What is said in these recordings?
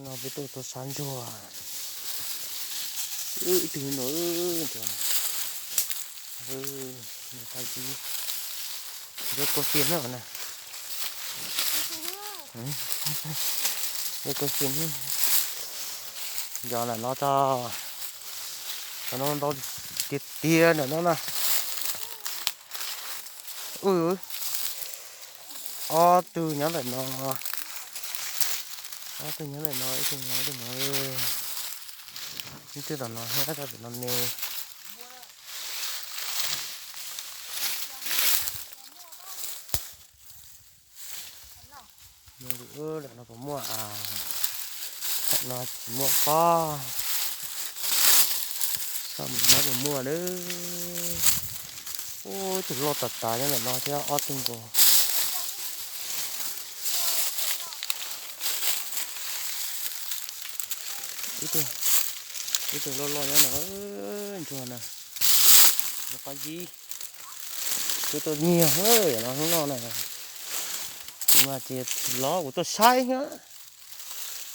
No peb tuaj tau sab ntsuag. Ib tug no, ntsuag, ntsuag kua xiab na. Ntsuag kua xiab. Yog ntawm no tso, cov no ntau tiag tiag ntawm no na. Ub, ob tug nyob ntawm no, ob tug nyob ntawm no, ib tug nyob ntawm no, ib tug tom no thiab, tom no me. Ntawm no puas muaj? Ntawm no tsis muaj pob. Saib mus no puas muaj na. Ub, ib tug loj tas tas nyob ntawm no thiab ob tug nkaus. Ib tug, ib tug loj loj nyob no, ntsuag na, ntsuag qab zib. Kuv tau nyiag no, hnub no na, kuv mas tsis los, kuv tuaj saib,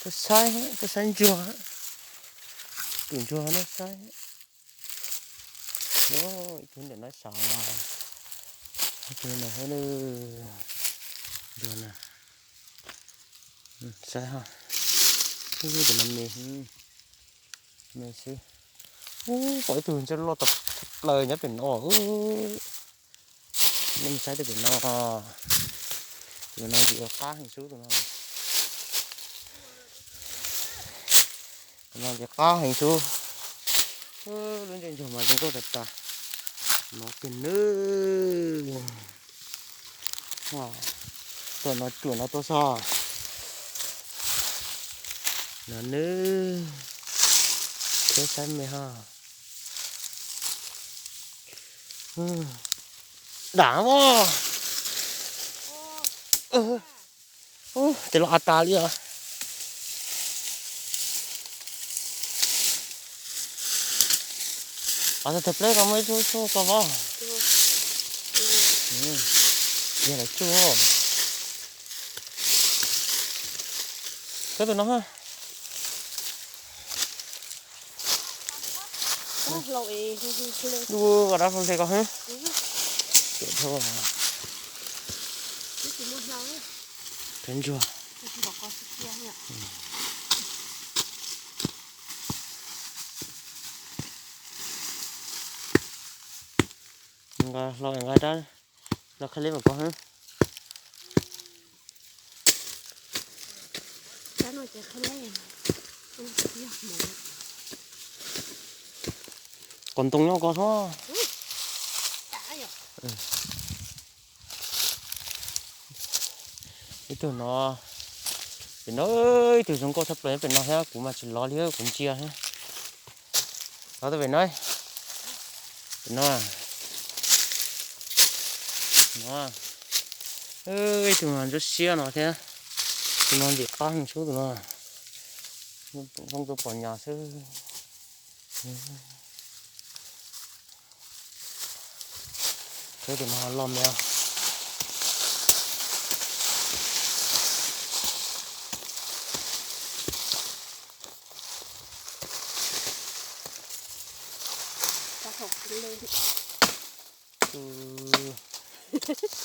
tuaj saib, tuaj saib ntsuag, tus ntsuag no saib. Ib tug ntawm no sav, ib tug no, ntsuag na, saib, tus no me, me xwb. Ub, pom ib tug ntsej loj tas plaws nyob pem no. Nej saib tej pem no, tus no ces qab heev xwb tus no. Tus no ces qab heev xwb. Lub ntsej ntsuag mas zoo nkauj tas tas. No kiag nawb. Tuaj no cuam no tuaj xwb. No nawb. Thiab saib me ho. Dam os. Tes los a tas li os. Os, tawg pleb ko muaj ib tug tsuj ko vov. Yog lawv tsuj. Koj tus no ha. Lub ko dab hlau hle ko hwb. Peb ntsuag. Nqa hlo nqa dab hlau qheb leb mas ko hwb. Qos ntoo nyob ko hlob. Ib tug no, pem no ib tug zoo nkauj tshaj plaws nyob pem no thiab, kuv mas tsis lov li, kuv ntsia thiab. Lov tau pem no, pem no, no, ib tug no ntsuab siab no thiab, tus no ntxim qab heev xwb tus no, zoo tus pom nyas xwb. Tus no loj me.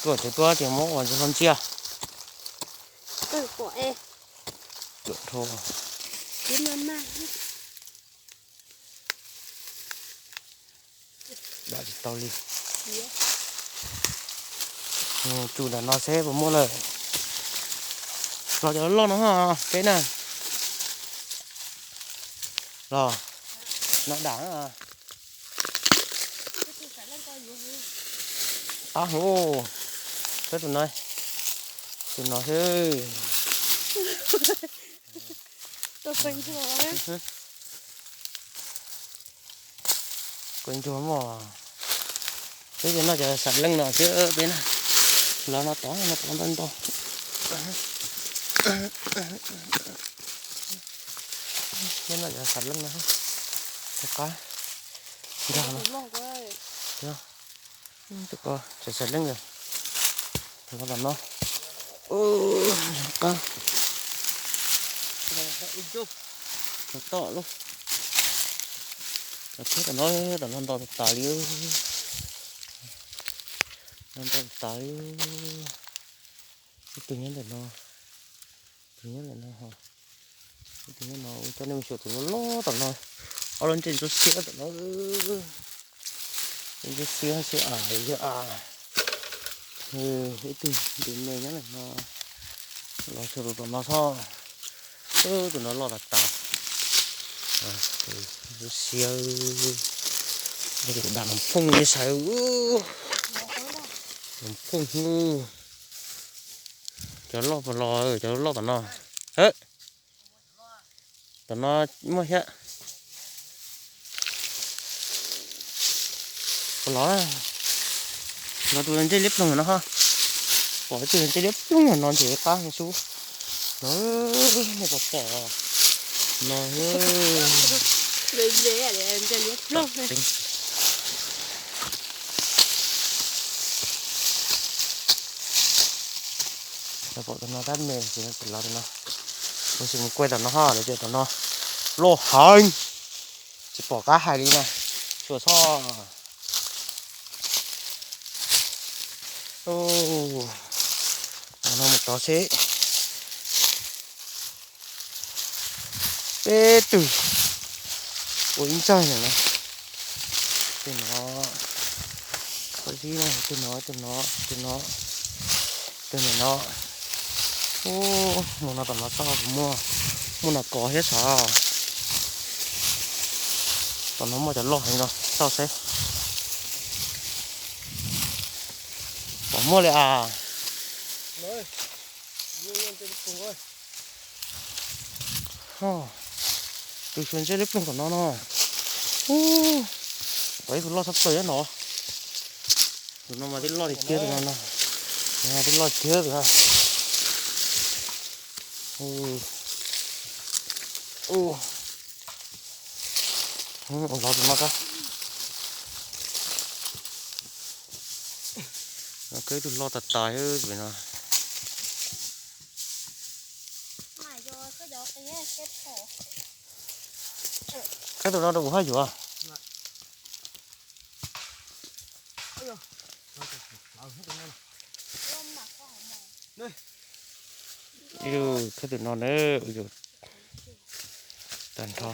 Tuaj tsev tuaj ces muab ua ntsis hlo ntsia. Tuaj dhau. Dam tsis tau li. Tsus nram no seb puas muaj lawm. Los cov loj no peb na. Los no dam. Qab heev. Peb tus no, tus no xwb. Kua ntsuag mog. Peb cov noj cov sam leej no xwb peb na. Los no tod no tod ntau ntau. Peb noj cov sam leej no. Qab nkag no. Tus ko cov sam leej no. Los no. Qab. Ib cub. Toj lub. Cov thiab tom no, tom no nto tas tas li. No nto tas tas li. Ib tug nyob ntawm no, tus nyob ntawm no ho, ib tug nyob no, ua coj nej mus xyuas tus loj loj tom no, ob lub ntsej ntsuab xiab tom no, ntsuab xiab xiab a, ib tug nti me nyob ntawm no, los xyuas tus tom no txhob, tus no loj tas tas, ntsuab xiab, tus dam los phooj nej saib, los phooj hnub. Cov loj puas los, cov loj tom no. Tom no muaj thiab. Puas los? Los tus ntsej liab ploog no ho. Pom tus ntsej liab ploog no ntses qab xub. No, nej puas pom no? Pom tom no tab me, los tom no, kuv sim mus kuaj tom no ho, lawv tias tom no loj heev, tsis pom qab hais li na, xyuas txhob. No mus tod seb. Peb tug ua ib ntsag no, tus no, tus no, tus no, tus no, tus no. Mus no tom no txog muaj, muaj no kos thiab sav. Tom no muaj cov loj heev no, xauj seb. Pom muaj li as. Tus xyuas ntsej liab ploog tom no no. Pom ib tug loj tshaj plaws nyob no. Tus no mas twb loj tiag tiag tus no no. Twb loj tiag tus no. Los tus no tso. No kawg tus loj tas tas pem no. Kawg tus no rau kuv haj yuav. Kawg tus no na, tag nrho.